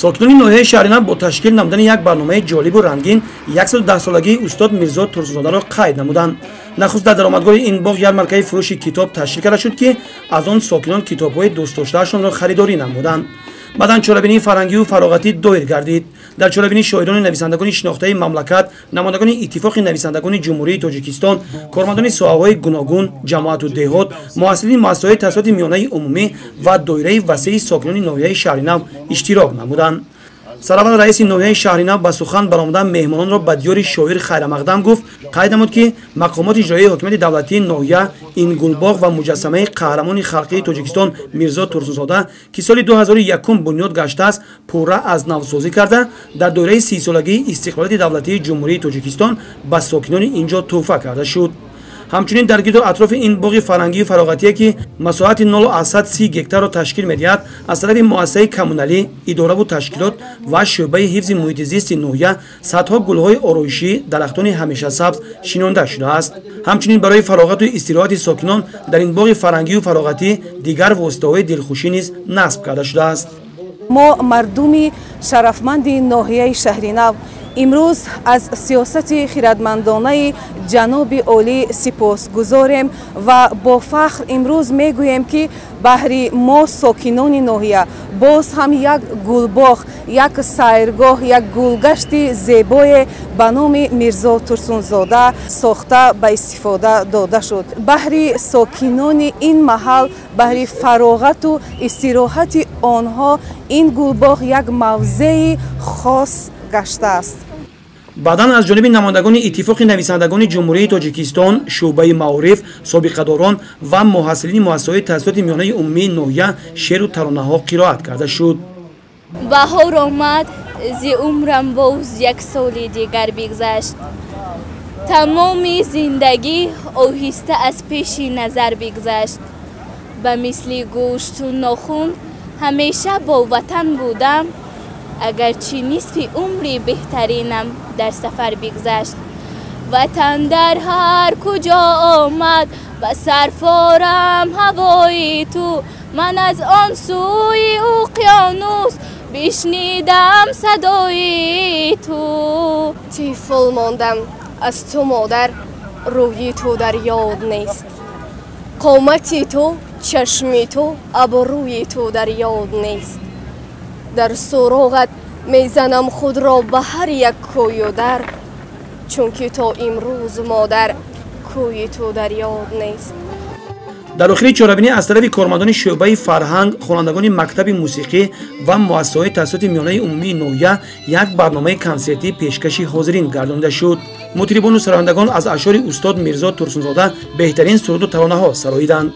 Сокинони ноҳияи Шаҳринав бо ташкил намудани як барномаи ҷолибу рангин 110-солагии устод Мирзо Турсунзодаро қайд намуданд. Нахуст дар даромадгоҳи ин боғ ярмаркаи фурӯши китоб ташкил карда шуд, ки аз он сокинон китобҳои дӯстдоштаашонро харидорӣ намуданд. Баъдан чорабинии фарҳангию фароғатӣ доир гардид. Дар чорабинӣ шоирону нависандагони шинохтаи мамлакат, намояндагони Иттифоқи нависандагони Ҷумҳурии Тоҷикистон, кормандони соҳаҳои гуногун, ҷамоату деҳот, муҳассилини муассисаҳои таҳсилоти миёнаи умумӣ ва доираи васеи сокинони ноҳияи Шаҳринав иштирок намуданд. Сараввал раиси ноҳияи Шаҳринав ба сухан баромада меҳмононро ба диёри шоир хайрамақдам гуфт. Қайд намуд, ки мақомоти иҷроияи ҳокимияти давлатии ноҳия ин гулбоғ ва муҷассамаи қаҳрамони халқии Тоҷикистон Мирзо Турсунзода, ки соли 2001 бунёд гаштааст, пурра аз навсозӣ карда, дар доираи 30-солагии истиқлолияти давлатии Ҷумҳурии Тоҷикистон ба сокинони ин ҷо тӯҳфа карда шуд. Ҳамчунин дар гирду атрофи ин боғи фарҳангию фароғатие, ки масоҳати 0,30 гектарро ташкил медиҳад, аз тарафи муассисаи коммуналӣ, идораву ташкилот ва шӯъбаи ҳифзи муҳити зисти ноҳия садҳо гулҳои ороишӣ, дарахтони ҳамешасабз шинонда шудааст. Ҳамчунин барои фароғату истироҳати сокинон дар ин боғи фарҳангию фароғатӣ дигар воситаҳои дилхушӣ низ насб карда шудааст. Мо, мардуми шарафманди ноҳияи Шаҳринав, имрӯз аз сиёсати хирадмандонаи ҷаноби олӣ сипосгузорем ва бо фахр имрӯз мегӯем, ки баҳри мо, сокинони ноҳия, боз ҳам як гулбоғ, як сайргоҳ, як гулгашти зебое ба номи Мирзо Турсунзода сохта ба истифода дода шуд. Баҳри сокинони ин маҳал, баҳри фароғату истироҳати онҳо ин гулбоғ як мавзеи хос гаштааст. Баъдан аз ҷониби намояндагони Иттифоқи нависандагони Ҷумҳурии Тоҷикистон, шӯъбаи маориф, собиқадорон ва муҳассилини муассисаҳои таҳсилоти миёнаи умумии ноҳия шеъру таронаҳо қироат карда шуд. Баҳор омад, зи умрам боз як соли дигар бигзашт. Тамоми зиндагӣ оҳиста аз пеши назар бигзашт. Ба мисли гӯшту нохун ҳамеша бо ватан будам, агарчи нисфи умри беҳтаринам дар сафар бигзашт. Ватан дар ҳар куҷо омад ба сарфорам ҳавои ту, ман аз он сӯи уқёнус бишнидам садои ту. Тифл мондам аз ту, модар, рӯи ту дар ёд нест, қомати ту, чашми ту, абрӯи ту дар ёд нест. Дар суроғат мезанам худро ба ҳар як кӯю дар, чунки то имрӯз, модар, кӯи ту дар ёд нест. Дар охири чорабинӣ аз тарафи кормандони шӯъбаи фарҳанг, хонандагони мактаби мусиқӣ ва муассисаҳои таҳсилоти миёнаи умумии ноҳия як барномаи консертӣ пешкаши ҳозирин гардонида шуд. Мутрибону сарояндагон аз ашъори устод Мирзо Турсунзода беҳтарин суруду таронаҳо сароиданд.